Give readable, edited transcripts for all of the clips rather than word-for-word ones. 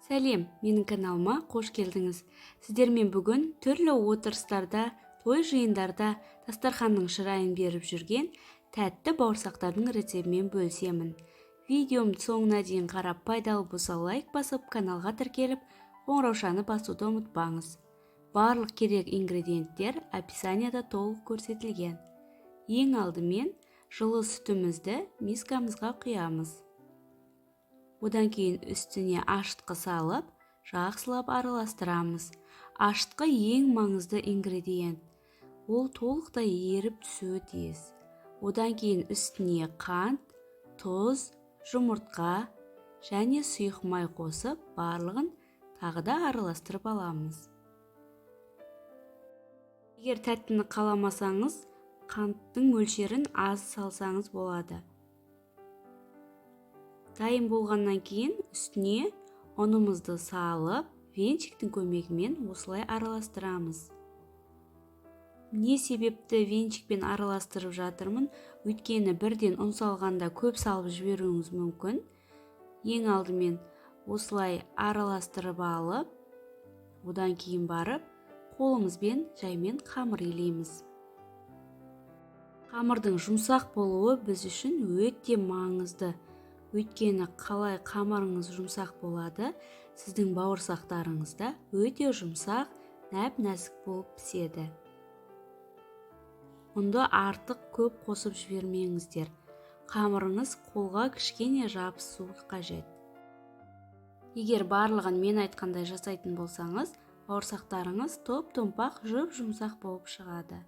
Сәлем, менің каналыма қош келдіңіз. Сіздермен бүгін түрлі отырыстарда, той жиындарда дастарханның шырайын беріп жүрген тәтті бауырсақтардың рецептімен бөлісемін. Видеомды соңына дейін қарап, пайдалы болса лайк басып, каналға тіркеліп, қоңыраушаны басуды ұмытпаңыз. Барлық керек ингредиенттер описанияда толық көрсетілген. Ең алдымен жылы сүтімізді мискамызға құямыз. Одан кейін үстіне ашытқы салып, жақсылап араластырамыз. Ашытқы ең маңызды ингредиент. Ол толықтай еріп түсуі тиіс. Одан кейін үстіне қант, тұз, жұмыртқа және сұйық май қосып, барлығын тағы да араластырып аламыз. Егер тәттіні қаламасаңыз, қанттың мөлшерін аз салсаңыз болады. Дайын болғаннан кейін үстіне ұнымызды салып, венчиктің көмегімен осылай араластырамыз. Не себепті венчикпен араластырып жатырмын? Өйткені бірден ұн салғанда көп салып жіберуіңіз мүмкін. Ең алдымен осылай араластырып алып, одан кейін барып қолымызбен жаймен қамыр илейміз. Қамырдың жұмсақ болуы біз үшін өте маңызды. Өйткені қалай қамырыңыз жұмсақ болады, сіздің бауырсақтарыңыз да өте жұмсақ, нәп-нәзік болып піседі. Ұнды артық көп қосып жібермеңіздер. Қамырыңыз қолға кішкене жабысуы қажет. Егер барлығын мен айтқандай жасайтын болсаңыз, бауырсақтарыңыз топ-томпақ, жұп-жұмсақ болып шығады.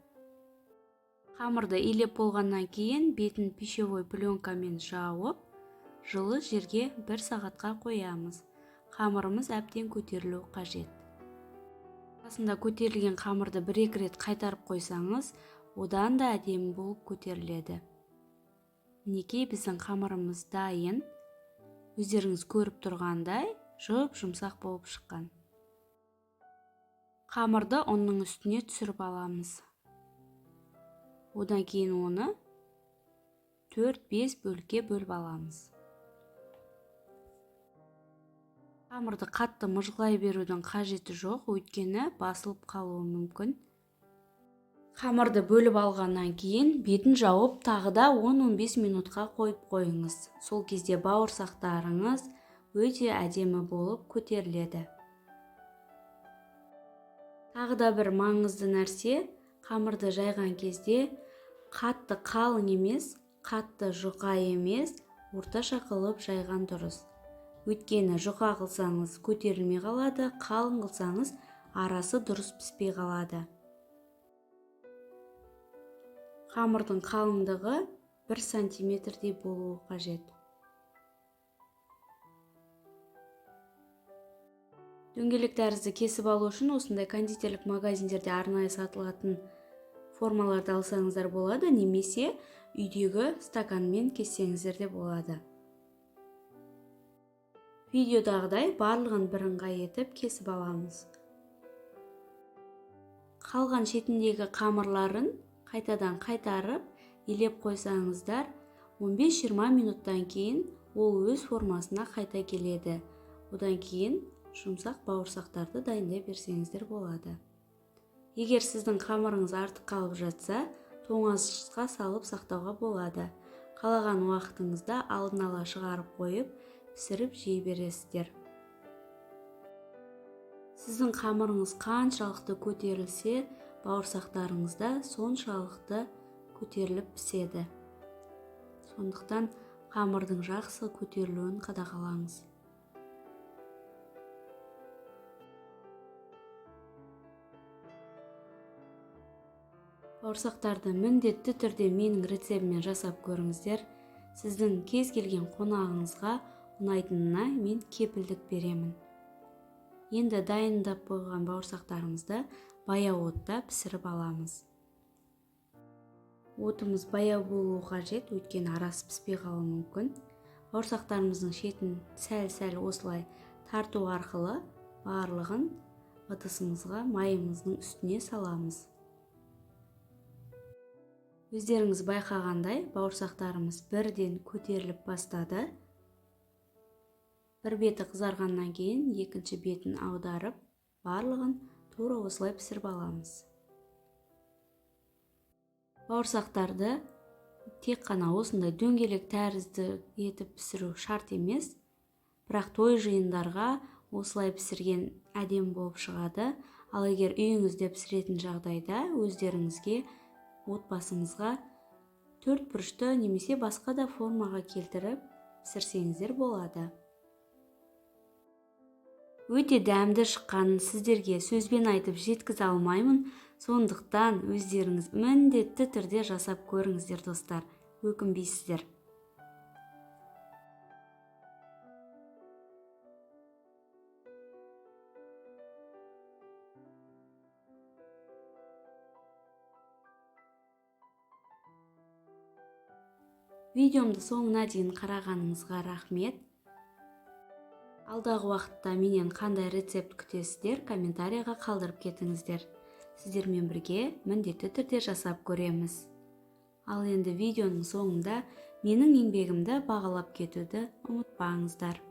Қамырды илеп болғаннан кейін бетін пищевой пленкамен жауып, жылы жерге 1 сағатқа қоямыз. Қамырымыз әбден көтерілу қажет. Басында көтерілген қамырды бір-екі рет қайтарып қойсаңыз, одан да әдемі болып көтеріледі. Мінекей, біздің қамырымыз дайын. Өздеріңіз көріп тұрғандай, жұп-жұмсақ болып шыққан. Қамырды ұнның үстіне түсіріп аламыз. Одан кейін оны 4-5 бөлікке бөліп аламыз. Қамырды қатты мыжғылай берудің қажеті жоқ, өйткені басылып қалуы мүмкін. Қамырды бөліп алғаннан кейін бетін жауып, тағы да 10-15 минутқа қойып қойыңыз. Сол кезде бауырсақтарыңыз өте әдемі болып көтеріледі. Тағы да бір маңызды нәрсе, қамырды жайған кезде қатты қалың емес, қатты жұқа емес, орташа қылып жайған дұрыс. Өйткені жұқа қылсаңыз көтерілмей қалады, қалың қылсаңыз арасы дұрыс піспей қалады. Қамырдың қалыңдығы 1 сантиметрдей болуы қажет. Дөңгелек тәрізді кесіп алу үшін осындай кондитерлік магазиндерде арнайы сатылатын формаларды алсаңыздар болады, немесе үйдегі стаканмен кессеңіздер де болады. Видеодағыдай барлығын бірыңғай етіп кесіп аламыз. Қалған шетіндегі қамырларын қайтадан қайтарып, илеп қойсаңыздар, 15-20 минуттан кейін ол өз формасына қайта келеді. Одан кейін жұмсақ бауырсақтарды дайындай берсеңіздер болады. Егер сіздің қамырыңыз артық қалып жатса, тоңазытқышқа салып сақтауға болады. Қалаған уақытыңызда алдын ала шығарып қойып, пісіріп жей бересіздер. Сіздің қамырыңыз қаншалықты көтерілсе, бауырсақтарыңыз да соншалықты көтеріліп піседі. Сондықтан қамырдың жақсы көтерілуін қадағалаңыз. Бауырсақтарды міндетті түрде менің рецептіммен жасап көріңіздер. Сіздің кез келген қонағыңызға ұнайтынына мен кепілдік беремін. Енді дайындап қойған бауырсақтарымызды баяу отта пісіріп аламыз. Отымыз баяу болуы қажет, өйткені арасы піспей қалуы мүмкін. Бауырсақтарымыздың шетін сәл-сәл осылай тарту арқылы барлығын ыдысымызға, майымыздың үстіне саламыз. Өздеріңіз байқағандай, бауырсақтарымыз бірден көтеріліп бастады. Бір беті қызарғаннан кейін екінші бетін аударып, барлығын тура осылай пісіріп аламыз. Бауырсақтарды тек қана осындай дөңгелек тәрізді етіп пісіру шарт емес, бірақ той жиындарға осылай пісірген әдемі болып шығады. Ал егер үйіңізде пісіретін жағдайда өздеріңізге, отбасыңызға төрт бұрышты немесе басқа да формаға келтіріп пісірсеңіздер болады. Өте дәмді шыққанын сіздерге сөзбен айтып жеткізе алмаймын, сондықтан өздеріңіз міндетті түрде жасап көріңіздер, достар, өкінбейсіздер. Видеомды соңына дейін қарағаныңызға рахмет. Алдағы уақытта менен қандай рецепт күтесіздер, комментарияға қалдырып кетіңіздер. Сіздермен бірге міндетті түрде жасап көреміз. Ал енді видеоның соңында менің еңбегімді бағалап кетуді ұмытпаңыздар.